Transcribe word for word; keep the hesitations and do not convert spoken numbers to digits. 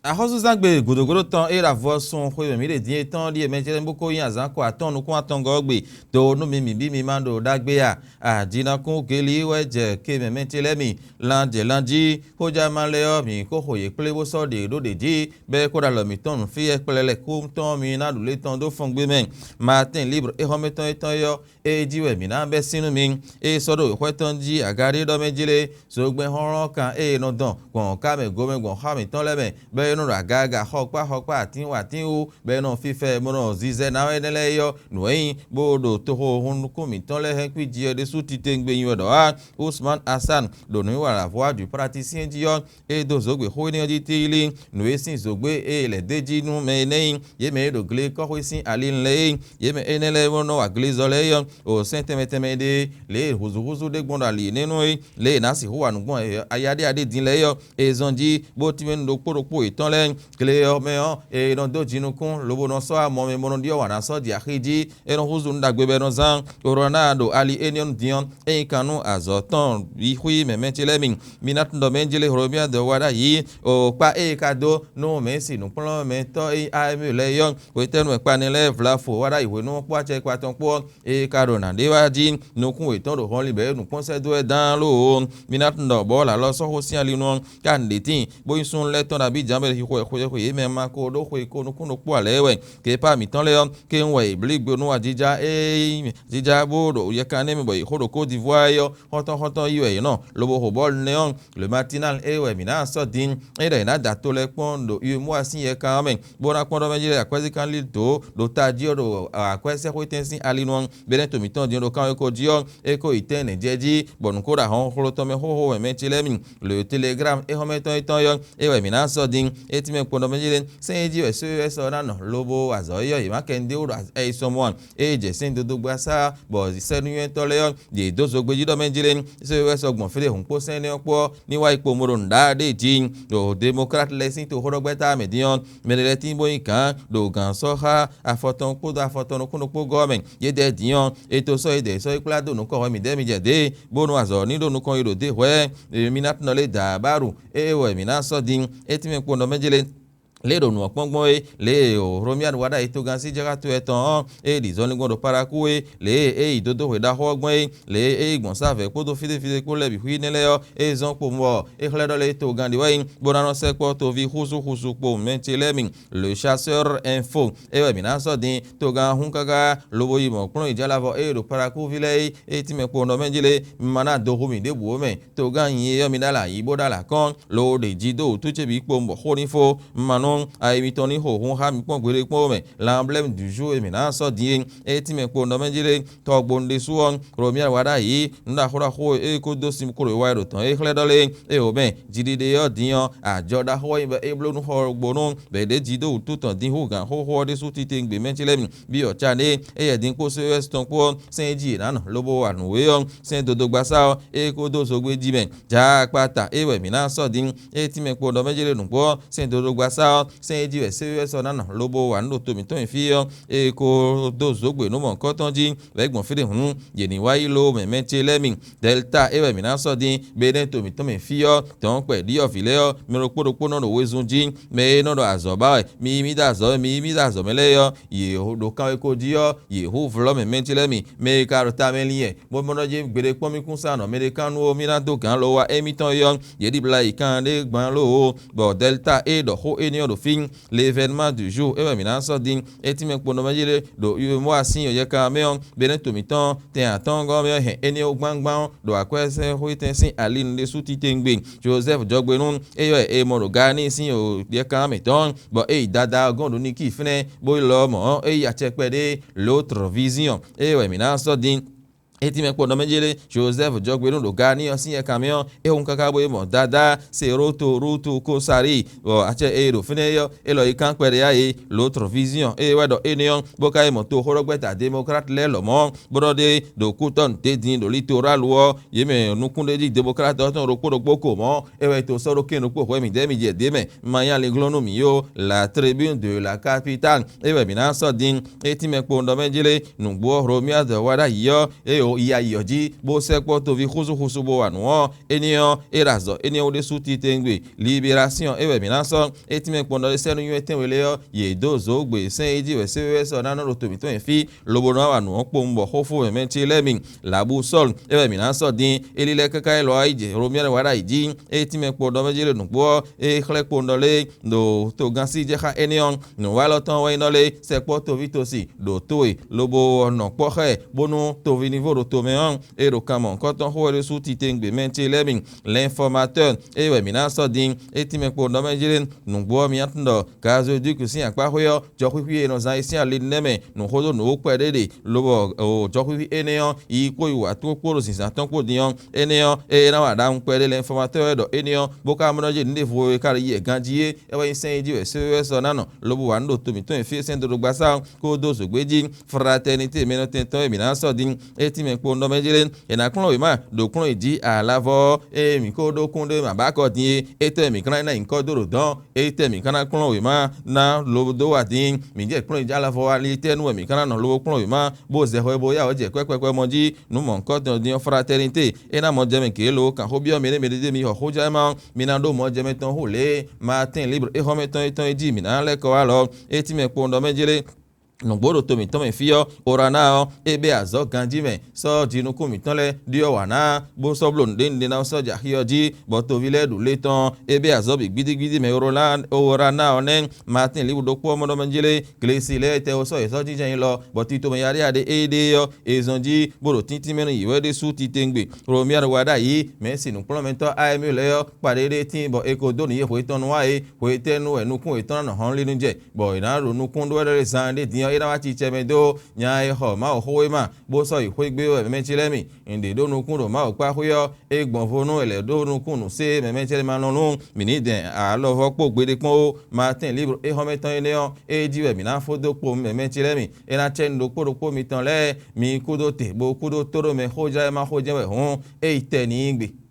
Axɔ́súzángbe gǔdógúdó tɔn e ɖo avɔ sun xwe mǐ ɖe din é tɔn ɖíe mɛ ce lɛ́ɛ bó ko nyi azǎn ko atɔ́ɔ́n nukún atɔngɔ́ ɔ́ gbe. Do nú mi mǐ bí mi ma ɖo ɖagbe a? Ajinakún geli wɛ jɛ ke mɛ mɛ ce lɛ́ɛ mi lan jɛ lan jí. Xójá ma lɛ́ɛ ɔ́, mǐ ko xo yě kplé bó sɔ́ ɖě ɖó ɖě jí, bɔ é ko ɖo alɔ mǐtɔn nǔ fí wɛ kplɛlɛ kú tɔn mi ná ɖu lě tɔn dó fɔngbe mɛ. Matín Libre é xɔ́mɛ tɔn étɔn é ɔ́, é jí wɛ mǐ ná bɛ́ sín nú mi. É sɔ́ ɖo wěxwɛ́ tɔn jí agaɖé ɖɔ mɛ jí lé, zogbɛ́n hlɔ́nhlɔ́n kan ée è nɔ dɔn gbɔn ká mɛ gomɛ gbɔn xá mǐtɔn lɛ́ɛ mɛ, bɔ é nɔ ɖo agaga xɔkpá xɔkpá atín wɔ atín wú, bɔ é nɔ fífɛ bó nɔ zizɛ ná wɛ énɛ́ lɛ́ɛ é ɔ́, nǔ e nyí bó ɖo toxo hun nukún mǐtɔn lɛ́ɛ hɛn kwí jí ɔ́ ɖésú titewungbe nyi wɛ ɖɔ á. Usman Asan ɖo nǔ nyi wala vɔ́ wá du pratísiɛn jí ɔ́, é dó zǒgbě xó énɛ́ ɔ́ jí tíilí. Nǔ e sín zǒgbé e è lɛ̌ d'é jí nú mɛ énɛ́ nyí yě mɛ e ɖo gle kɔ́xwé sín ali lɛ́ɛ é, yě mɛ énɛ́ lɛ́ɛ e nɔ wa glezɔ lɛ́ɛ é ɔ́, o sɛ́n tɛnmɛ tɛnmɛ ɖé lě e hǔzúhúzú ɖé gbɔn ɖo ali yěnɛ́ nu é, lě e è nǎ sixú wa nǔ gbɔn ayaɖíaɖé din lɛ́ɛ é ɔ́, è zɔn jí, bó tínmɛ nú ɖokpó ɖokpó yětɔn lɛ́ɛ. Gle ɔ́ mɛ ɔ́, è nɔ dó jinukún lobo nɔ sɔ́ amɔ mɛ bó nɔ ɖyɔ́ wǎn ná sɔ́ jɛ axi jí. É nɔ húzú nǔ ɖagbe bɔ é nɔ zán. Korɔna ɖo ali énɛ́ ɔ́ nu din ɔ́, ényí kan nú azɔ̌ tɔn yi xwí mɛ̌mɛ́ ce lɛ́ɛ mi. Mi ná tunɖɔ mɛ jlé Hlomia dɔ wa ɖ'ayǐ. O kpa ée ka dó nú mɛ̌si nǔkplɔ́nmɛtɔ́ e nyí A M E lɛ́ɛ é ɔ́, hwetɛ́nu wɛ kpa nɛ́ lɛ́ɛ vlafo wa ɖ'ayǐ hwenu ɔ́ kpó acɛkpa tɔn kpó ɔ́, ée ka ɖo nǎ ɖe wá jí nukún wětɔn ɖo hɔnlin bɔ é nǔkpɔ́n sɛ́ dó wɛ dán lóō. Mi ná tunɖɔ bɔ̌ lǎlɔ́ sɔ́ xó sín ali nu ɔ́, ka nǔɖé tíin, bó nyí súnnu lɛ́ɛ tɔn ɖo Abidjan bɔ è xixo xwexwe yě mɛ ma ko ɖó xwe ko nukún ɖokpó ǎ lɛ́ɛ wɛ. Kepá mǐtɔn lɛ́ɛ ɔ́, kéwún wɛ yě blí gbe nú ajija e nyí jija bó ɖo yɛkanlin mɛ bɔ yě xo ɖo Côte d'Ivoire é ɔ́, xɔ́ntɔn xɔ́ntɔn yí wɛ yě nɔ, lobo xo bɔ́lu nɛ́ ɔ́, Le Matinal é wɛ mǐ ná sɔ́ din. É ɖɔ è nǎ da to lɛ́ɛ kpɔ́n ɖo U M O A sín yɛkan ɔ́ mɛ, bó ná kpɔ́n ɖɔ mɛ jí lɛ́ akwɛ́zíkan lí dǒ ɖo tají ɔ́ ɖo akwɛ́sɛ́xwétɛn sín ali nu ɔ́, bɛ́nɛ́ to mǐtɔn din ɖo kanwekó jí ɔ́, é ko yi tɛ́nnɛ jɛ jí, bɔ nǔ ko ɖo ahɔnxlɔ́ tɔn mɛ xóxó wɛ mɛ ce lɛ́ɛ mi. Le Telegram é xɔ́mɛtɔn étɔn ɔ́, é wɛ mǐ ná sɔ́ din. É tínmɛ kpɔ́n ɖɔ mɛ jí lé, sɛ́n e jí wɛ C E S ɔ́ ná nɔ lobo azɔ̌ é ɔ́, yě má kɛ nǔɖé wú ɖo ayǐ sɔmɔ ǎ. Ée jɛ sɛ́n dodó gbasá bɔ sɛ́núnywɛ́tɔ́ lɛ́ɛ ɔ́, yě dó zogbéjí ɖɔ mɛ jí lé, sɛ́ wɛ sɔ́ gbɔn fí ɖé hǔn kpó sɛ́n énɛ́ ɔ́ kpó ɔ́, ní wá yi kpomɔ ɖo nǔɖá ɖé jí ɖo demɔkláti lɛ́ɛ sín toxóɖɔgbɛ́ta mɛ dín ɔ́, mɛ ɖé lɛ́ɛ tín bó nyí gǎn ɖo gǎn sɔ́ xá afɔ tɔn kpódó afɔ tɔn nukún ɖokpó gɔ́ mɛ. Yédɛɛ dín ɔ́, è to sɔ́ yědɛɛ sɔ́ yi kplá dó nǔ kɔ hwɛ mǐdɛɛ mì jɛ dě, bónú azɔ̌ ní ɖo nukɔn yi ɖo dě hwɛ́. Mi ná tunɔ lé dǎ báɖu, é wɛ mǐ ná sɔ́ din. É tínmɛ kpɔ́n ɖɔ mɛ jí lé, lě e ɖo nǔ ɔ́ kpɔ́n gbɔn é, lě e Hlomia wa ɖ'ayǐ togán sí jɛ́xá to etɔn ɔ́, é ɖi zɔnlin gbɔn ɖo Paraku é, lě e é yi dó dó hwe ɖaxó ɔ́ gbɔn é, lě e é yi gbɔn sávɛ̌ kpódó fíɖéfíɖé kpó lɛ́ɛ bǐ xwí énɛ́ lɛ́ɛ ɔ́, é zɔ́n kpó mɔ é xlɛ́ ɖɔ lé togán ɖi wɛ nyí, bó ná nɔ sɛkpɔ́ toví xúzú xúzú kpó mɛ ce lɛ́ɛ mi. Le Chasseur Info é wɛ mǐ ná sɔ́ din. Togán hún káká lobo yi mɔ̌ kplɔ́n yi jɛ alavɔ ée ɖo Paraku ví lɛ́ɛ é, é tínmɛ kpowun ɖɔ mɛ jí lé, mi ma ná do hu mì ɖěbǔ ó mɛ. Togán nyi é ɔ́, mi ɖó alǎ yí bó ɖó alǎ kɔn, lobo ɖe jí dó wǔtú ce bǐ kpowun bɔ xó ní fó. Un ma nú ayi mitɔn ní xo hun xá mi kpɔ́n gbeɖé kpɔ́n ó mɛ. L'emblème du jour e mǐ ná sɔ́ din é, é tínmɛ kpowun ɖɔ mɛ jí lé, tɔgbonu ɖésú ɔ́, Hlomia wa ɖ'ayǐ nǔ ɖaxó ɖaxó e é ko dó sin klo e wa ɖo tɔn é xlɛ́ ɖɔ lé, é wǒ mɛ. Jiɖiɖe ɔ́ din ɔ́, ajɔ ɖaxó ɔ́ nyí bɔ é bló nú xɔ ɖokpónú, bɔ è ɖě jí dó wǔtu tɔn dín hú gǎn xóxó ɔ́ ɖésú titewungbe mɛ ce lɛ́ɛ mi. Byɔ̌ ca ɖé, éyɛ́ din kpó C E S tɔn kpó ɔ́, sɛ́n e jí yě ná nɔ lobo wa nǔ é ɔ́, sɛ́n dodógbasá ɔ́, é kó dó zogbé jí mɛ. Jǎ akpata é wɛ mǐ ná sɔ́ din. É tínmɛ kpo ɖɔ mɛ jlé nǔgbó ɔ́, sɛ́n dodógbasá ɔ́, sɛ́n e jí wɛ C E S ɔ́ ná nɔ lobo wa nǔ ɖo to mǐtɔn e fí ɔ́, é ko dó zǒgbě nú mɔ̌hunkɔtɔn jí, bɔ é gbɔn fí ɖé hǔn, yě ní wá yi ló mɛ mɛ ce lɛ́ɛ mi. Delta é wɛ mǐ ná sɔ́ din, bɔ é nɛ́ to mǐtɔn mɛ fí ɔ́, dɔ̌nkpɛ ɖiɖɔvǐ lɛ́ɛ ɔ́, mɛ ɖokpó ɖokpó nɔ ɖo wezun jí, mɛ e nɔ ɖo azɔ̌ ba wɛ, mi yí mì dó azɔ̌ mɛ, mi yí mì dó azɔ̌ mɛ lɛ́ɛ ɔ́, yě ɖo kanwekó jí ɔ́, yě hú vlɔ́ mɛ mɛ ce lɛ́ɛ mi, mɛ e ka ɖo tamɛ lin wɛ, bó mɔ ɖɔ jí gbeɖé kpɔ́n mì kún sán nɔ mɛ ɖé kan nú ó, mì ná dó gǎn lo wa émítɔn é ɔ́, yě ɖibla yi kan ɖé gban lóo, bɔ Delta é ɖɔ xó énɛ́ ɔ́ ɖo fí. L'événement du jour é wɛ mǐ ná sɔ́ din. É tínmɛ kpo nɔ mɛ jí lé ɖo U M O A sín yɔyɛka mɛ ɔ́, Benɛ́to mǐtɔn tɛn atɔ́ɔ́ngɔ́ mɛ ɔ́ hɛn énɛ́ ɔ́ gbangban ɔ́ ɖo akwɛ́sɛ́xwétɛn sín ali nu ɖésú titewungbe. Jozɛ́fu jɔgbenú é ylɔ́ ɛ è mɔ ɖo Gaani sín yɔyɛka mǐtɔn, bɔ é yi Dada ɔ́ gɔ́n ɖo Nikíi fínɛ́, bó ylɔ́ ɔ́ mɔ̌ ɔ́, é yi acɛkpɛ ɖé Lotr Viziɔn é wɛ mǐ ná sɔ́ din. É tínmɛ kpo nɔ mɛ jélé Jozɛ́fu jɔgbenú ɖo Gaani ɔ́ sín yɛkan mɛ ɔ́, é hun káká bó yi mɔ Dadá Seroto Rutu Kosari, bɔ acɛ e ɖo fínɛ́ é ɔ́, é lɔ yi kán kpɛɖé yá yě. Lotr Viziɔn ée wɛ ɖɔ énɛ́ ɔ́, bó ka yi mɔ toxóɖɔgbɛ́ta Demɔkláti lɛ́ɛ lɔmɔ̌, bó ɖɔ ɖé ɖo Kútɔ́nu d'é din ɖo Litorálu ɔ́, yě mɛ nukúnɖéjí Demɔkláti ɔ́ tɔn ɖokpó ɖokpó ko mɔ̌, é wɛ to sɔ́ ɖó kɛ́n ɖokpó hwɛ̌ mǐdɛɛ mì jɛ dě mɛ. Ma nyí ali glɔ́n nú mǐ ó. La Tribune de la Capitale é wɛ mǐ ná sɔ́ din. É tínmɛ kpo nɔ mɛ jélé nǔgbó ɔ́, Hlomia dɔ wá ɖ'ayǐ ɔ́, é o yi ayǐ ɔ́ jí, bó sɛkpɔ́ toví xúsúxúsú bó wa nǔ ɔ́, énɛ́ ɔ́, é ɖo azɔ̌ énɛ́ ɔ́ ɖésú titewungbe. Libération é wɛ mǐ ná sɔ́. É tínmɛ kpɔ́n ɖɔ lé sɛ́ nú nywɛ́tɛ́n we lɛ́ɛ ɔ́, yě dó zǒgbě sɛ́n é jí wɛ séwɛ́ sɔ́ ná nɔ ɖo to mǐtɔn nyi fí, lobo nɔ wá wa nǔ ɔ́ kpowun bɔ xófó mɛ̌mɛ́ ce lɛ́ɛ mi. Lǎbú Sɔ́lu é wɛ mǐ ná sɔ́ din. É lílɛ́ káká élɔ́ wá yi jɛ Hlomyɛ́nu wá ɖo ayǐ jí. É tínmɛ kpɔ́n ɖɔ mɛ jí lé nǔgbó ɔ́, é xlɛ́ kpowun ɖɔ lé ɖo togán sí jɛ xá énɛ́ ɔ́, nǔwalɔ tɔn wɛ nyí nɔ lé sɛkpɔ́ toví tosi ɖo to e, lobo ɔ́ nɔ kpɔ́ xá ɛ, bónú toví ní vo ɖo tomɛ ɔ́, é ɖo kan mɔ̌hunkɔtɔn xó wɛ ɖésú titewungbe mɛ ce lɛ́ɛ mi. L'informateur é wɛ mǐ ná sɔ́ din. É tínmɛ kpo nɔ mɛ jlé nǔgbó ɔ́, mi ná tunwun ɖɔ Gazoduc sín akpáxwé ɔ́, jɔxwíxwí e è nɔ zán é sín ali nɛ́ mɛ nǔxó dó nǔ ó kpɛɖé ɖe, lobɔ jɔxwíxwí énɛ́ ɔ́, yi kpó yi wǎ tó kpó ɖo zǐnzán tɔn kpó din ɔ́, énɛ́ ɔ́, ée é ná wa ɖaŋu kpɛɖé l'informateur wɛ ɖɔ énɛ́ ɔ́, bó ka mɔ nɔ jɛ nǔ ɖěvo e ka yi ganjí é, é wɛ nyí sɛ́n e jí wɛ séwɛ́ sɔ́ ná nɔ, lobo wǎ nú ɖo to mǐtɔn e fí e sɛ́n dó ɖo gbasá ɔ́, kódó zǒgbé jí. Fraternité mɛnɔtɛn tɔn e mǐ ná sɔ́ din, é tínmɛ kpo nɔ mɛ jlé, è nǎ kplɔ́n wěma ɖo kplɔ́n e jí alavɔ ɔ́, ée mǐ ko ɖó kún ɖé ma ba kɔ din é, étɛ́ mǐ ka ná ná nyǐkɔ dó ɖo dɔ̌n? Étɛ́ mǐ ka ná kplɔ́n wěma ná lo dó wá din? Mǐ jɛ kplɔ́n e jí alavɔ wá lí tɛ́ nú wɛ mǐ ka ná nɔ lobo kplɔ́n wěma, bó zɛ hwɛ bó yá wǔ jɛ kwɛ́kwɛ́kwɛ́ mɔ jí? Nǔ mɔ̌hunkɔtɔn din ɔ́, fraternité é ná mɔ jɛ mɛ gěló, kan xó byɔ́ mɛ ɖé mɛ ɖé mi xɔ xó jɛ ma ɔ́, mi ná ɖó mɔ jɛ mɛ tɔn hú lě e Maatɛ́n libre é xɔ́mɛ tɔn é tɔn é jí mǐ ná lɛ́ kɔ wá lɔ. É tínmɛ kpowun ɖɔ mɛ jlé nǔgbó ɖo to mǐtɔn mɛ fí ɔ́, Orana ɔ́, é bɛ́ azɔ̌ ganjí mɛ, sɔ́ jinukún mǐtɔn lɛ́ɛ ɖyɔ́ wǎ ná, bó sɔ́ bló nǔɖé nǔɖé ná sɔ́ jɛ axi ɔ́ jí, bɔ toví lɛ́ɛ ɖo lé tɔn ɔ́, é bɛ́ azɔ̌ bǐ gbídígbídí mɛ Orana ɔ́ nɛ́. Maatɛ́n libre ɖokpó ɔ́ mɔ ɖɔ mɛ jlé, glesi lɛ́ɛ tɛ ɔ́ sɔ́ yě sɔ́ jínjɔ́n nyi lɔ, bɔ tito mɛ yaɖéyaɖé e ɖe ɔ́, è zɔn jí, bó ɖo tíntín mɛ nú yě wɛ ɖésú titewungbe. Hlomyanu wá ɖ'ayǐ, mɛ̌si nǔkplɔ́nmɛtɔ́ A M E lɛ́ɛ ɔ́, kpa ɖéɖé tíin bɔ è ko dó nǔ yě hwe tɔn nú wá é. Hwetɛ́nu wɛ nukún yětɔn ná nɔ hɔnlín jɛ, bɔ è nǎ ɖo nukún ɖó wɛ ɖɔ lé zaan ɖé din ɔ́, é ná wá cicɛ mɛ dó nya e xɔ Mawu xówéma, bó sɔ́ yi xwé gbé wɛ mɛ ce lɛ́ɛ mi? Un ɖě ɖó nukún ɖo Mawu kpá xwé ɔ́, é gbɔn vo nú è lɛ̌ ɖó nukún nǔ sé mɛ mɛ ce lɛ́ɛ ma nɔ nú mǐ ní dɛn alɔvɔ́ kpó gbeɖé kpɔ́n ó. Maatɛ́n libre é xɔ́mɛ tɔn énɛ́ ɔ́, é jí wɛ mǐ ná fó dó kpo mɛ mɛ ce lɛ́ɛ mi. É ná cɛ nú ɖokpó ɖokpó mitɔn lɛ́ɛ, mi kúdó te bó kúdó tóɖó mɛ xójlá e ma xó jɛ́n wɛ hǔn, é yi tɛ n'i gbe.